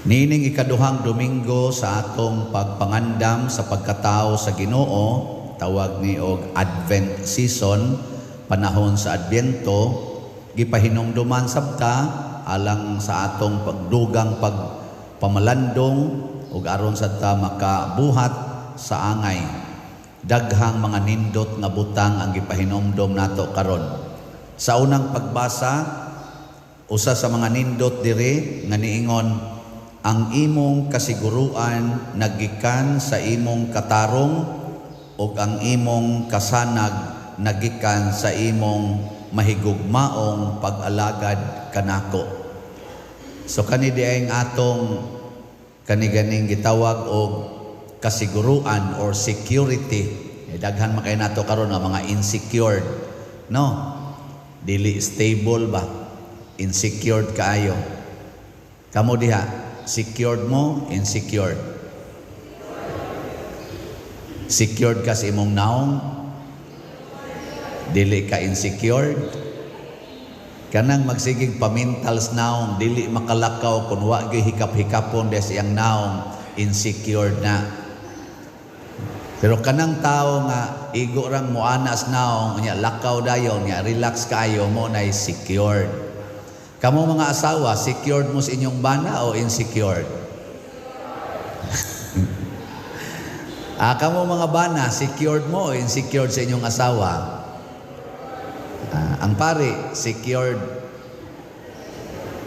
Niining ikaduhang Domingo sa atong pagpangandam sa pagkatao sa Ginoo, tawag ni og Advent season, panahon sa Adbyento, gipahinumduman sabta alang sa atong pagdugang pagpamalandong ug aron sad ta makabuhat sa angay. Daghang mga nindot nga butang ang gipahinumdom nato karon. Sa unang pagbasa, usa sa mga nindot diri nga niingon, ang imong kasiguruan nagikan sa imong katarong ug ang imong kasanag nagikan sa imong mahigugmaong pag-alagad kanako. So kani di ang atong kani ganing gitawag og kasiguruan or security. Eh, daghan man kay nato karon nga mga insecured, no? Dili stable ba? Insecured kaayo. Kamo diha, secured mo, insecured? Secured ka sa imong naong? Dili ka insecured? Kanang magsigig pamintal sa naong, dili makalakaw kung wa gyud hikap-hikapon des iyang naong, insecured na. Pero kanang tao nga igo rang muanas naong, nya lakaw dayon, nya relax kaayo, mo nay secured. Kamo mga asawa, secured mo sa inyong bana o insecured? Kamo mga bana, secured mo o insecured sa inyong asawa? Ang pari, secured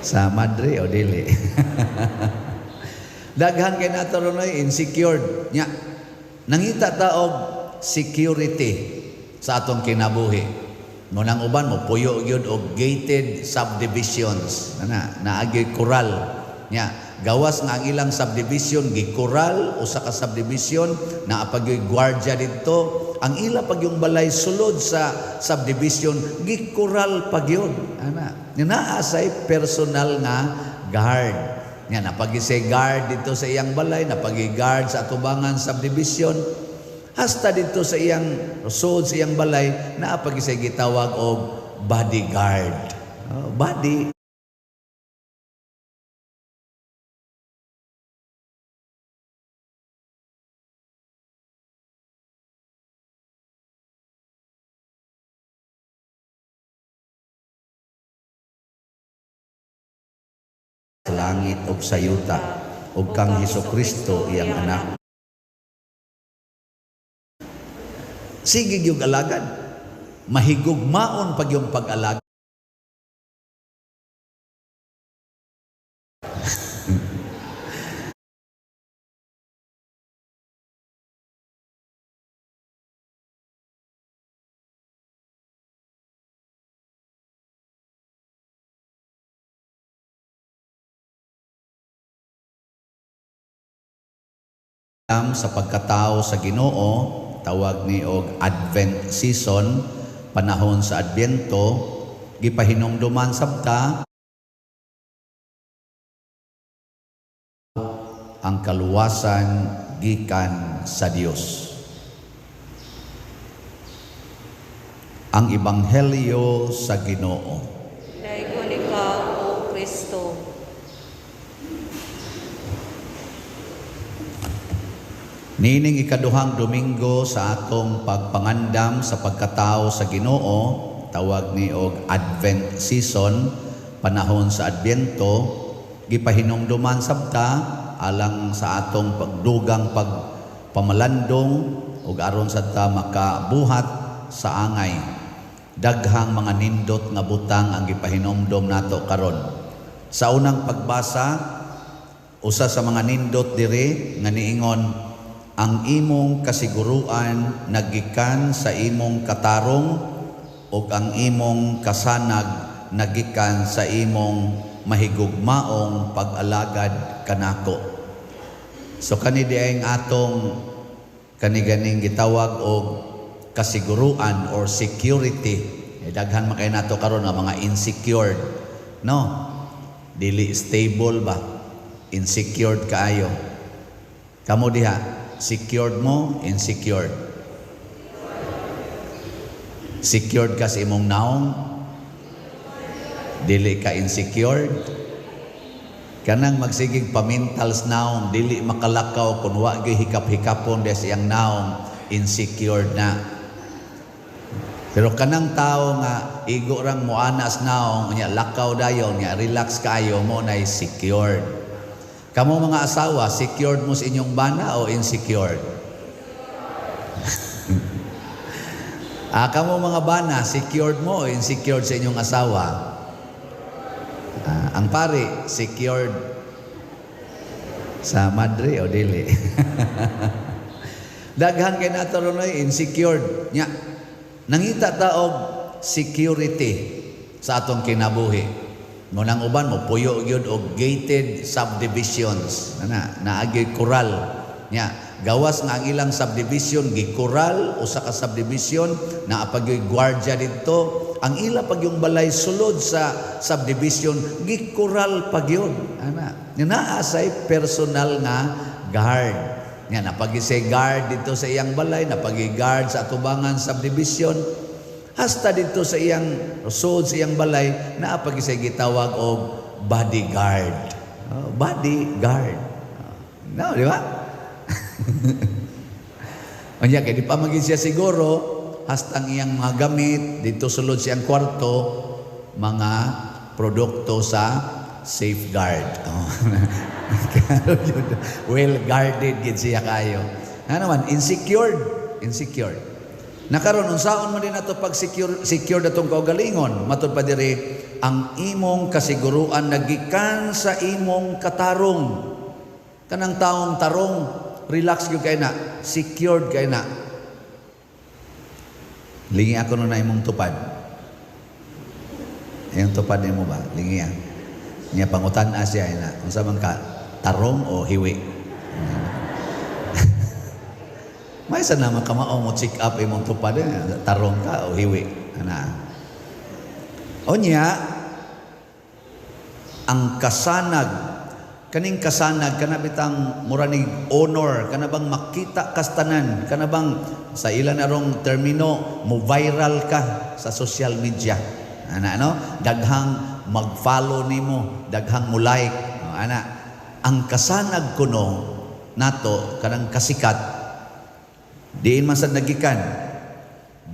sa madre o dili? Daghan kay nato ron ay insecured. Nya, nangita ta og security sa atong kinabuhi. Munang uban mo puyo gyud og gated subdivisions. Ana, naagyoy koral. Nya, gawas nga ang ilang subdivision gikoral usa ka subdivision, naa pa gyoy gwardiya didto. Ang ila pag yung balay sulod sa subdivision gikoral pa gyud. Ana, nya naa say personal nga guard. Nya napagi say guard didto sa iyang balay, napagi guard sa atubangan subdivision. Hasta dito sa iyang sud sa iyang balay, naa pa gyud say gitawag og bodyguard. Oh, body. Sa langit ug sa yuta ug kang Hesukristo iyang anak. Sige gyud alagad. Mahigugmaon pag yung pag-alagad. Sa pagkatao sa Ginoo, tawag ni og Advent season, panahon sa Adbyento, gipahinumduman sabta ang kaluwasan gikan sa Dios. Ang Ebanghelyo sa Ginoo. Daygon ikaw, O Kristo. Niining ikaduhang Domingo sa atong pagpangandam sa pagkatao sa Ginoo, tawag ni og Advent season, panahon sa Adbyento, gipahinumduman sabta alang sa atong pagdugang pagpamalandong ug aron sad ta makabuhat sa angay. Daghang mga nindot nga butang ang gipahinumdom nato karon. Sa unang pagbasa, usa sa mga nindot diri nga niingon, ang imong kasiguruan nagikan sa imong katarong ug ang imong kasanag nagikan sa imong mahigugmaong pag-alagad kanako. So kani di ang atong kani ganing gitawag og kasiguruan or security. Eh, daghan man kay nato karon nga mga insecured, no? Dili stable ba? Insecured kaayo. Kamo diha, secured mo, insecured? Secured ka sa imong naong? Dili ka insecured? Kanang magsigig pamintal sa naong, dili makalakaw kung wa gyud hikap-hikapon des iyang naong, insecure na. Pero kanang tao nga igo rang muana sa naong, unya lakaw dayon, nya relax kaayo, mo nay secured. Kamo mga asawa, secured mo sa inyong bana o insecured? Kamo mga bana, secured mo o insecured sa inyong asawa? Ang pari, secured sa madre o dili? Daghan kay nato ron ay insecured. Nya, nangita ta og security sa atong kinabuhi. Munang uban mo puyo gyud og gated subdivisions. Ana, naagyoy koral. Nya, gawas nga ang ilang subdivision gikural usa ka subdivision, naa pa gyoy gwardiya didto. Ang ila pag yung balay sulod sa subdivision gikural pa gyud. Ana, nya naa say personal nga guard. Nya napagi say guard didto sa iyang balay, napagi guard sa atubangan subdivision. Hasta didto sa iyang sud sa iyang balay, naa pa gyud say gitawag og bodyguard. Oh, bodyguard. Oh, no, di ba? Unya kay di pa magid siya siguro hasta ang iyang mga gamit didto sulod siyang kwarto, mga produkto sa safeguard. Oh. Well guarded gid siya kayo. Ano man, insecured, insecured. Nakaron unsaon man din ato pag secure, secured atong kaugalingon, matud pa diri ang imong kasiguruan nagikan sa imong katarong. Kanang taong tarong, relax gyud kay na, secured kay na. Lingi ako no na imong tupad. Iyang tupad nimo ba? Lingi ah. Niya pangutan-a siya ina. Unsa man ka, tarong o hiwi? May sa naman kamao mo check up imong tupad, tarong ka o hiwi. Ana. Onya, ang kasanag, kaning kasanag, kana bitang mura ni honor, kana bang makita kastanan, kana bang sa ilan arong termino, mo viral ka sa social media. Ana, no? Daghang mag-follow nimo, daghang mo like. O, ana, ang kasanag kuno nato kanang kasikat diin man sad nagikan,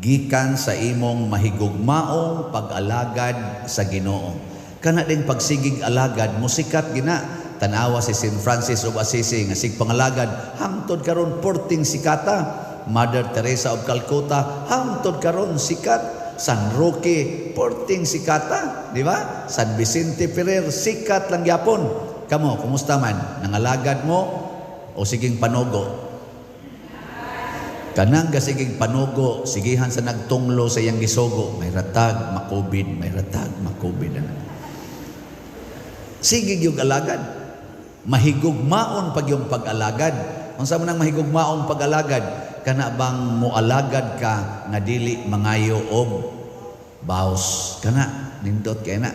gikan sa imong mahigugmaong pag-alagad sa Ginoo. Kana din pagsigig alagad musikat gina. Tanawa si Saint Francis of Assisi nga sig pangalagad hangtod karon porting sikata. Mother Teresa of Calcutta hangtod karon sikat. San Roque porting sikata, di ba? San Vicente Ferrer sikat lang gyapon. Kamo, kumusta man? Nangalagad mo o siging panugo? Kanang gasiging panugo, sigihan sa nagtunglo sa iyang gisugo, may ratag makubid, may ratag makubid. Sige gyud alagad. Mahigugmaon pag yung pag-alagad. Unsa man ang mahigugmaong pag-alagad? Kana bang moalagad ka nga dili mangayo og baos? Kana nindot kay na.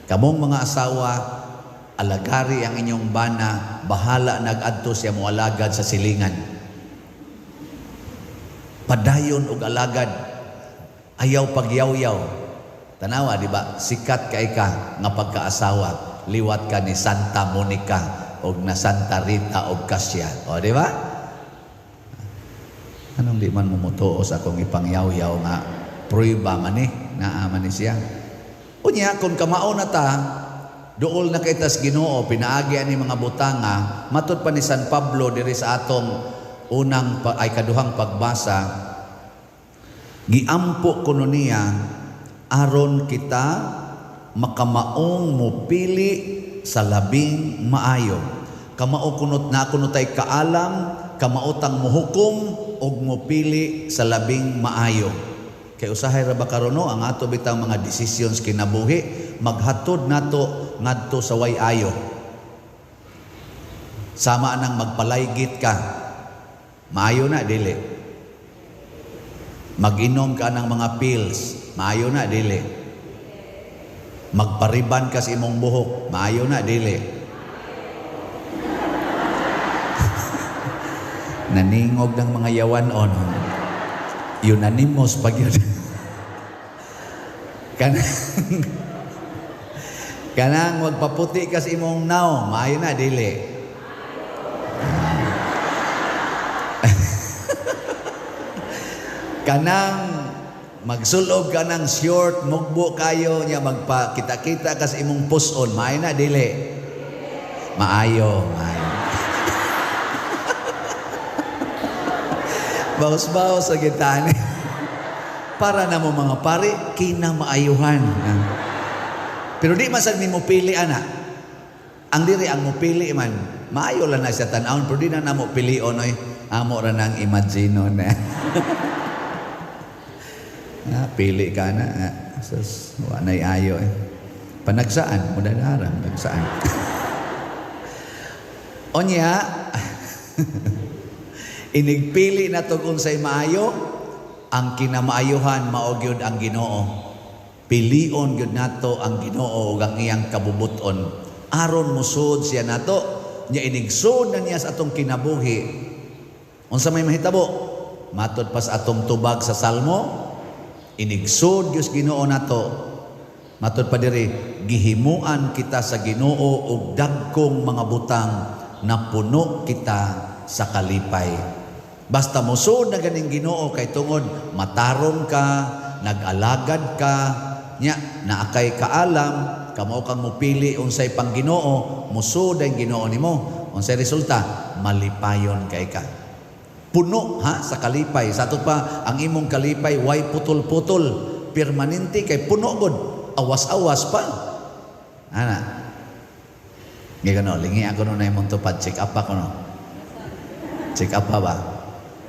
Kamong mga asawa, alagari ang inyong bana, bahala nag-adto siya moalagad sa silingan. Padayon og alagad, ayaw pagyawyaw. Tanawa, di ba? Sikat kay ka nga pagkaasawa, liwat ka ni Santa Monica og na Santa Rita og Cassia. O, di ba? Anong di man mumutuo sa akong ipangyaw-yaw nga pruiba man ni, naa man ni siya. Unya, kung kamao na ta, duol na kay tas Ginoo, pinaagi ani mga butanga, matud pa ni San Pablo diri sa atong unang ay kaduhang pagbasa, giampo kuno niya aron kita makamaong mupili sa labing maayo. Kamao kunot na kuno tay kaalam, kamaotang muhukom og mupili sa labing maayo. Kay usahay ra ba karon no, ang ato bitang mga decisions kinabuhi maghatod nato ngadto sa way ayo. Sama nang magpalaygit ka, maayo na dili. Mag-inom ka ng mga pills, maayo na dili. Magpariban ka sa imong buhok, maayo na dili. Naningog ng mga yawan on. Unanimous pag yun. Kanang magpaputi ka sa imong naong, maayo na, dili? Kanang magsulob ka ng short, mugbo kayo nya, magpakita-kita ka sa imong puson, maayo na, dili? Maayo, maayo. Baos-baos sa gitani. Para na mo mga pare, kinamaayuhan. Pero di man sad mi mopili ana. Ang diri ang mopili man, maayo lang na siya tan-awon, pero di na namo pilion oy. Amo ra nang imagine na. Ah, pili ka na. Ah, sus, wa na'y ayo eh. Panagsaan, mudadaran, panagsaan. Onya, inigpili na to kung say maayo, ang kinamaayuhan mao gyud ang Ginoo. Pilion gyud nato ang Ginoo ug ang iyang kabubuton. Aron musod siya nato, nya inigsod na niya sa atong kinabuhi. Unsa may mahitabo? Matod pa sa atong tubag sa Salmo, inigsod gyud Ginoo nato. Matod pa diri, gihimuan kita sa Ginoo og dagkong mga butang na puno kita sa kalipay. Basta mosud na ganing Ginoo kay tungod matarong ka, nag-alagad ka, nya naa kay kaalam, kamo kang mupili unsay pang Ginoo, mosud ang Ginoo nimo. Unsay resulta? Malipayon kay ka. Puno ha sa kalipay. Sa ato pa ang imong kalipay way putol-putol, permanente kay puno gud, awas-awas pa. Ana. Nga no, lingi ako no na imong tupad, check up ako no. Check up pa ba?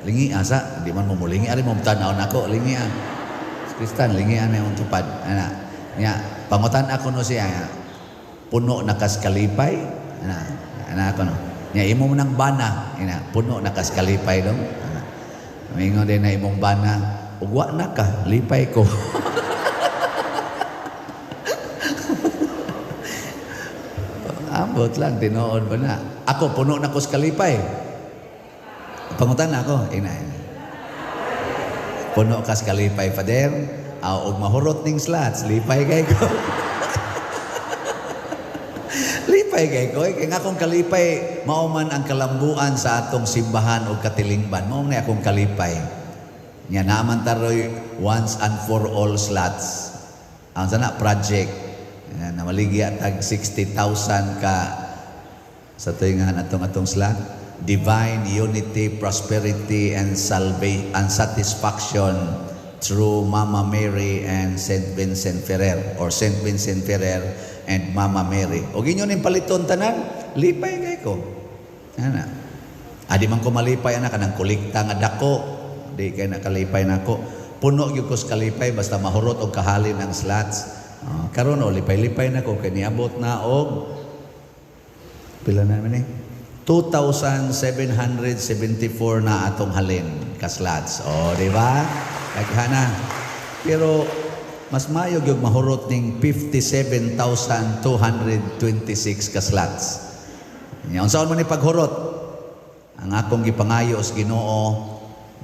Lingi asa, di man mo mulingi ari mo tan-aw nako, lingi ah. Kristan, lingi ana imong tupad. Ana. Nya, pangutan ako no siya. Puno na kas kalipay. Ana, ana ako no. Nya imo nang bana, ina, puno na kas kalipay dong. Ana. Mingon din na imong bana, ugwa na ka, lipay ko. Ambot lang, tinuod ba na? Ako, puno na ko sa kalipay. Pangutan na ako, ina, ina. Puno ka sa kalipay, Father. Aw, og mahurot ning slots, lipay kay ko. Lipay kay ko. Kaya nga akong kalipay, mao man ang kalambuan sa atong simbahan o katilingban. Mao man akong kalipay. Nya naman taroy once and for all slots. Ang sana project. Nga, namaligya tag 60,000 ka sa tuwingan atong slot. Divine unity, prosperity, and salvation and satisfaction through Mama Mary and Saint Vincent Ferrer, or Saint Vincent Ferrer and Mama Mary. O ginyo ning paliton tanan, lipay kay ko. Ana. Adi man ko malipay ana kanang kolekta nga dako, di kay nakalipay nako. Puno gyud ko sa kalipay basta mahurot og kahalin ang slots. Karon o lipay-lipay nako kay niabot na og pila na man ni? 2,774 na atong halin ka slots. O, di ba? Daghana. Pero mas mayo gyud mahurot ning 57,226 ka slots. Nya unsaon man ni paghurot? Ang akong gipangayo sa Ginoo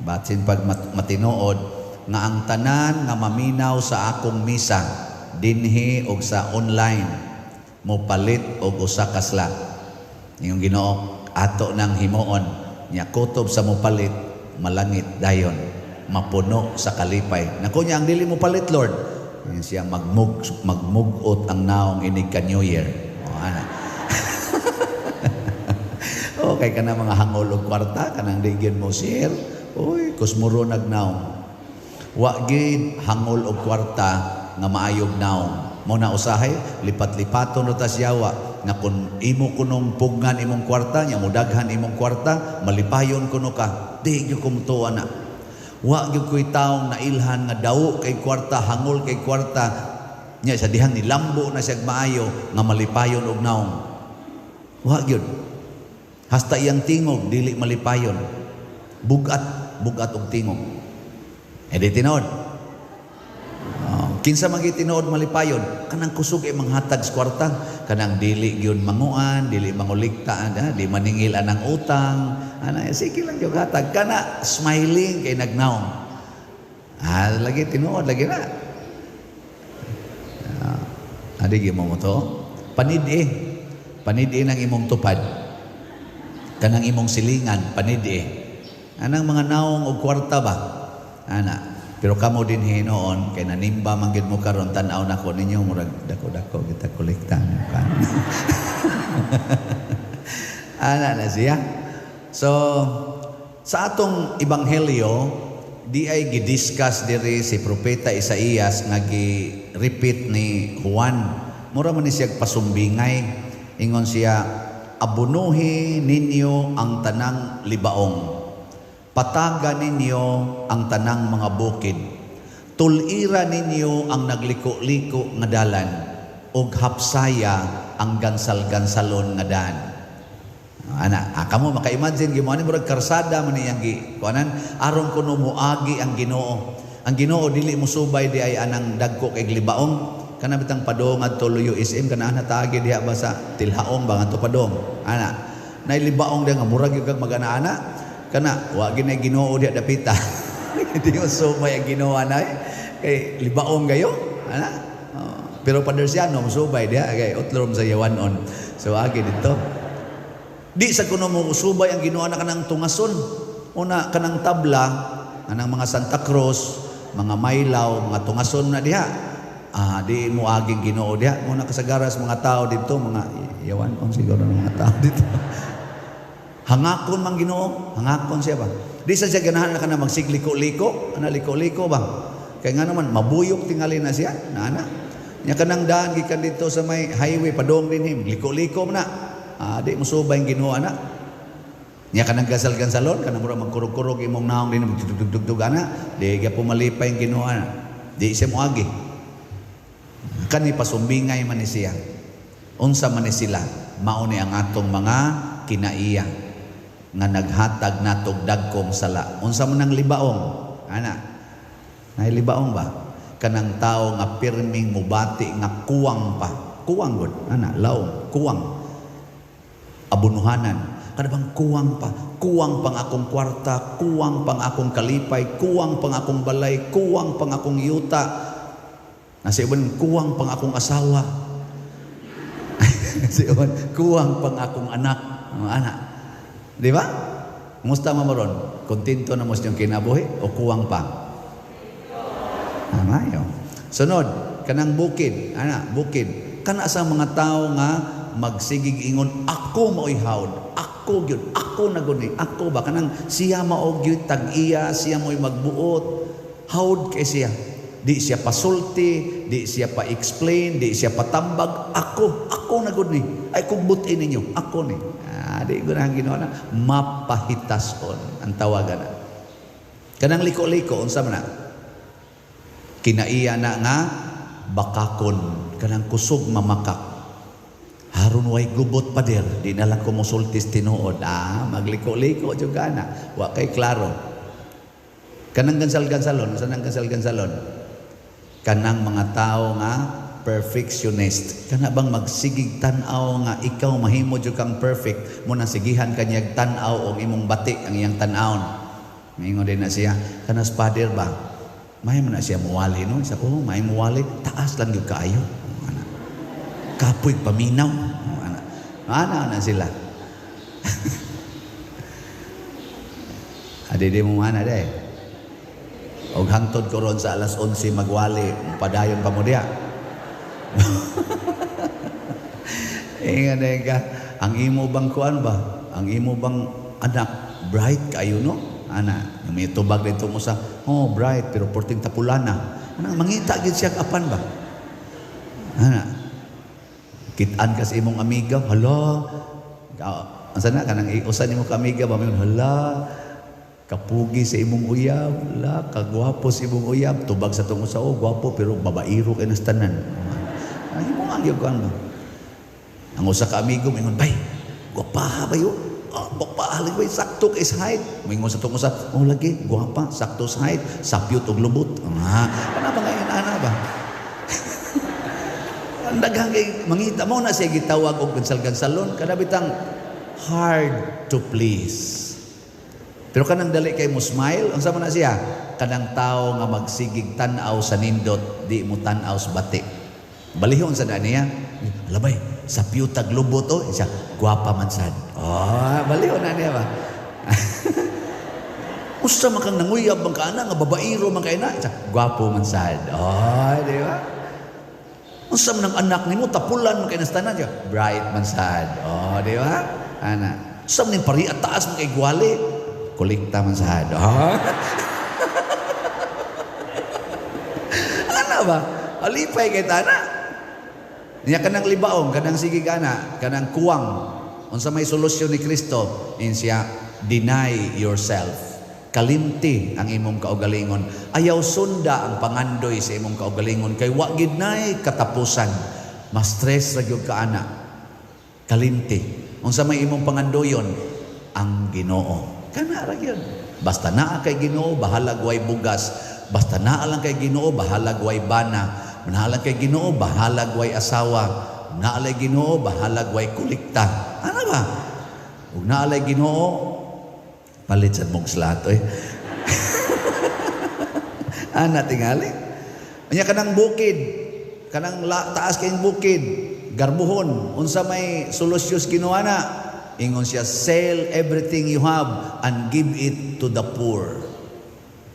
batsin pag matinuod nga ang tanan nga maminaw sa akong misa dinhi og sa online mopalit og usa ka slot. Yung Ginoo ato nang himuon nya kutob sa mopalit malangit dayon mapuno sa kalipay. Nako niya ang dili mo palit, Lord. Yan siya magmugot ang naong inig ka New Year. O, ana. Okay ka na mga hangol og kwarta kanang di gyud mo share. Uy, kusmuro nagnaong. Wa gid hangol og kwarta nga maayog naong. Mo na usahay lipat-lipaton ra ta siyawa nga kun imo kunong pugnan imong kwarta nya mudaghan imong kwarta malipayon kuno ka. Di gyud ko mutuo ana. Wa gyud ko'y taong nailhan nga daw kay kwarta, hangol kay kwarta nya sa dihang nilambo na siyag maayo nga malipayon og naong. Wa gyud. Hasta iyang tingog dili malipayon. Bugat, bugat og tingog. E di tinuod. Kinsa man gyud tinuod malipayon, kanang kusog ay manghatag sa kwarta, kanang dili gyud manguan, dili mangulikta, ana, di maningil anang utang, ana sige lang gyud hatag kana smiling kay nagnaong. Lagi tinuod lagi na. Adi gyud mo to. Panid-i. Panid-i ng imong tupad. Kanang imong silingan, panid-i. Anang mga naong og kwarta ba? Ana. Pero kamo din hinoon kay nanimba man gid mo karon, tan-aw nako ninyo, murag dako-dako kita kolekta. Ana na siya. So sa atong ebanghelyo, di ay gidiscuss diri si Propeta Isaías nga gi-repeat ni Juan. Mura man ni siya pasumbingay. Ingon siya, "Abunuhi ninyo ang tanang libaong. Pataga ninyo ang tanang mga bukid. Tulira ninyo ang nagliko-liko nga dalan ug hapsaya ang gansal-gansalon nga daan." Ana, kamo maka-imagine gyud mo ani, murag karsada man iyang gi kuanan aron kuno moagi ang Ginoo. Ang Ginoo dili mo subay di ay anang dagko kay libaong. Kana bitang padong adto Luyo SM, kana ana tagi diha ba sa Tilhaong ba ngadto padong. Ana, nay libaong diha nga murag gyud kag mag-ana-ana. Kana wa ginay Ginoo diha dapita. Di mo subay ang Ginoo anay kay libaong gayo. Ana. Oh, pero Padersiano mo subay diha kay utlom sa yawanon. So agi dito. Di sa kuno mo usubay ang Ginoo na kanang tungason. Una kanang tabla, anang mga Santa Cruz, mga Maylaw, mga tungason na diha. Di mo aging Ginoo diha. Muna kasagaras mga tao dito, mga yawan on siguro ng mga tao dito. Hangakon man Ginoo, hangakon siya ba? Di sa siya ganahan na kana magsigliko-liko, ana liko-liko ba? Kay nga naman mabuyok tingali na siya, na ana. Nya kanang daan gikan dito sa may highway padong dinhi, liko-liko man na. Di mo subay ang Ginoo ana. Nya kanang gasal-gansalon, kanang mura magkurog-kurog imong naong din dug ana, di gyapon malipay ang Ginoo ana. Di siya moagi. Kani pasumbingay man ni siya. Unsa man ni sila, mao ni ang atong mga kinaiya nga naghatag natog dagkong sala. Unsa man ang libaong? Ana. Nay libaong ba? Kanang tao nga pirming mubati nga kuwang pa. Kuwang gud, ana, laom, kuwang. Abunuhanan. Kada bang kuwang pa, kuwang pang akong kwarta, kuwang pang akong kalipay, kuwang pang akong balay, kuwang pang akong yuta. Nasa iban, kuwang pang akong asawa. Sa iban, kuwang pang akong anak. Mga anak. Di ba? Kumusta mo ron? Kontento na mo sa inyong kinabuhi o kuwang pa? Amayo. Sunod, kanang bukid. Ana, bukid. Kana sa mga tao nga magsigig ingon, "Ako maoy hawd, ako gyud, ako na gud ni, ako ba," kanang siya mao gyud tag-iya, siya mo'y magbuot, hawd kay siya. Di siya pasulti, di siya pa-explain, di siya patambag, "Ako, ako na gud ni, ay kung butin ninyo, ako ni." Di ko na ang Ginoo na mapahitason ang tawagan na. Kanang liko-liko, unsa man na? Kinaiya na nga bakakon, kanang kusog mamakak. "Haron way gubot, pader, di na lang ko mosultis tinuod." Magliko-liko jud ka na. Wa kay klaro. Kanang gansal-gansalon, sa nang gansal-gansalon? Kanang mga tao nga perfectionist. Kana bang magsigig tan-aw nga ikaw mahimo jud kang perfect, mo na sigihan kanyag tan-aw og imong batik ang iyang tan-awon. Mingon din na siya, kanas pader ba? May man na siya muwali, no? Isa ko, may muwali, taas lang gyud kaayo. Ana. Kapoy paminaw. Ana. Ana na sila. Adi di mo mana day. Og hangtod ko ron sa alas 11 magwali, padayon pa mo diha. Ingan ka, ang imo bang kuan ba? Ang imo bang anak bright kayo, no? Ana, may tubag dito mo sa, "Oh, bright pero porting tapulana." Ana, mangita gid siya apan ba? Ana. Kitaan ka sa imong amiga, hala. Asa na kanang usa nimo ka amiga ba, mayon, "Hala, kapugi sa imong uyab, hala, kagwapo sa imong uyab." Tubag sa tong usa, "Oh, gwapo pero babairo kay nas tanan." Ay mo ang gyud kuan ba? Ang usa ka amigo mingon, "Bay, gwapaha ba yo? Oh, gwapaha lagi bay, sakto kay sa height." Mingon sa tong usa, "Oh lagi, gwapa, sakto sa height, sapyot og lubot." Kana ba ngayon ana ba? Ang daghang kay mangita mo na siya gitawag og gansal-gansalon, kana bitang hard to please. Pero kanang dali kay mo smile, unsa man na siya? Kanang tao nga magsigig tan-aw sa nindot, di mo tan-aw sa bati. Balihon sa niya. Alabay, Sa piyutag lubot oh, siya gwapa man sad. Oh, baliw na niya ba? Usa man kang nanguyab man ka ana nga babairo man kay na, siya gwapo man sad. Oh, di ba? Unsa man ang anak nimo, tapulan man kay nas tanan, siya bright man sad. Oh, di ba? Ana. Unsa man ning pari at taas man kay gwali, kolekta man sad. Oh. Ana ba? Alipay kay tana. Niya kanang libaong, kanang sige gana, kanang kuwang. Unsa may solusyon ni Kristo? Insiya, deny yourself. Kalimti ang imong kaugalingon. Ayaw sunda ang pangandoy sa imong kaugalingon kay wa gid nay katapusan. Mas stress ra gyud ka ana. Kalimti. Unsa may imong pangandoyon? Ang Ginoo. Kana ra gyud. Basta naa kay Ginoo, bahalag way bugas. Basta naa lang kay Ginoo, bahalag way bana. Naa lang kay Ginoo, bahalag way asawa. Naa lay Ginoo, bahalag way kolekta. Ano ba? Ug naa lay Ginoo, palit sad mong slato eh. Ana tingali. Anya kanang bukid, kanang la, taas kayong bukid, garbuhon, unsa may solusyon Ginoo ana? Ingon siya, "Sell everything you have and give it to the poor."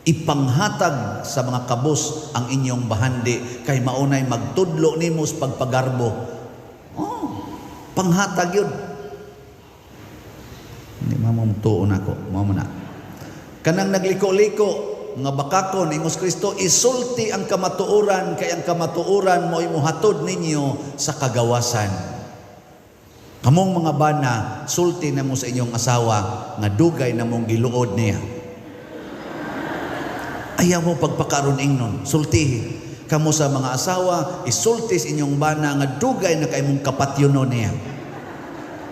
Ipanghatag sa mga kabus ang inyong bahandi kay maunay magtudlo nimo sa pagpagarbo. Oh, panghatag yun. Hindi mo tuon ako, mao na. Kanang nagliko-liko nga bakakon, ingos Kristo, isulti ang kamatuoran kay ang kamatuoran mo'y muhatod ninyo sa kagawasan. Kamong mga bana, sulti na mo sa inyong asawa nga dugay na mong giluod niya. Ayaw mo pagpakaron ingnon, sultihi. Kamo sa mga asawa, isulti sa inyong bana nga dugay na kay mong kapatyunon niya.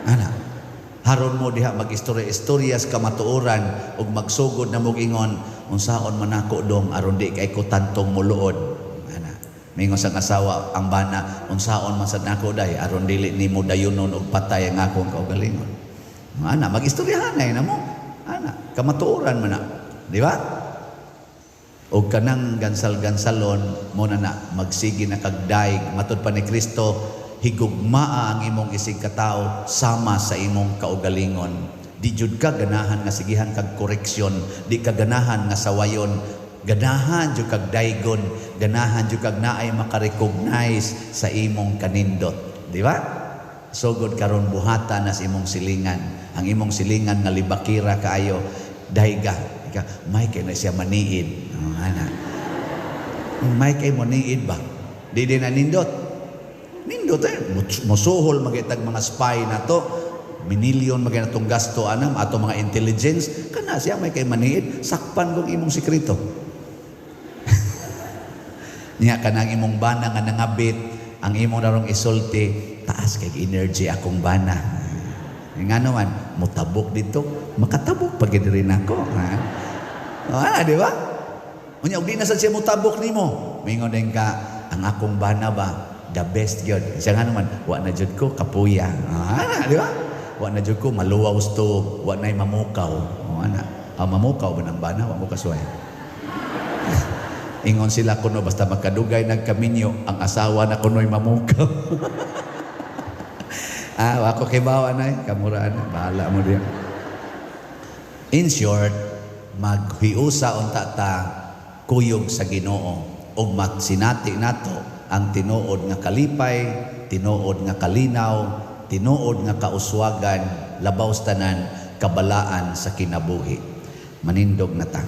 Ana, haron mo diha mag-istorya-istorya sa kamatuoran ug magsugod na mog ingon, "Unsaon man nako dong aron di kay ko tantong muluod?" Ana. Mingon sa asawa ang bana, "Unsaon man sad nako day aron dili nimo dayunon og patay ang akong kaugalingon?" Ana, mag-istoryahan na mo. Ana, kamatuoran man na. Di ba? O kanang gansal-gansalon mo na na magsige na kagdaig matud pa ni Kristo, higugmaa ang imong isig katao sama sa imong kaugalingon. Di jud ka ganahan nga sigihan kag koreksyon, di ka ganahan nga sawayon, ganahan jud kag daygon, ganahan jud kag naay makarecognize sa imong kanindot, di ba? Sugod karon, buhata na sa imong silingan. Ang imong silingan nga libakira kaayo, dayga ika, may kay na siya maniid. Oh, ana. May kay mo niid ba? Di din na nindot. Nindot eh. Musuhol magitag mga spy na to. Minilyon magay natong gasto anam ato mga intelligence kana siya may kay maniid, sakpan kong imong sekreto. Niya kanang imong bana nga nangabit, ang imong narong isulti, "Taas kay energy akong bana." Nga naman, mutabok dito, makatabok pag rin ako. Ha? Ah, di ba? Unya, og di na sad siya mutabok nimo. Mingon din ka, "Ang akong bana ba, the best gyud." Siya nga naman, wa na jud ko kapuya. Ah, di ba? Wa na jud ko maluwaw to, wa na'y mamukaw. O ana. Ah, mamukaw ba ng bana? Wa mo kasuway. Ingon sila kuno basta magkadugay nagkaminyo, ang asawa na kuno'y mamukaw. Ah, wa ko kibaw anay, kamura na, bahala mo diyan. In short, maghiusa unta ta kuyog sa Ginoo ug magsinati nato ang tinuod nga kalipay, tinuod nga kalinaw, tinuod nga kauswagan, labaw sa tanan, kabalaan sa kinabuhi. Manindog na ta.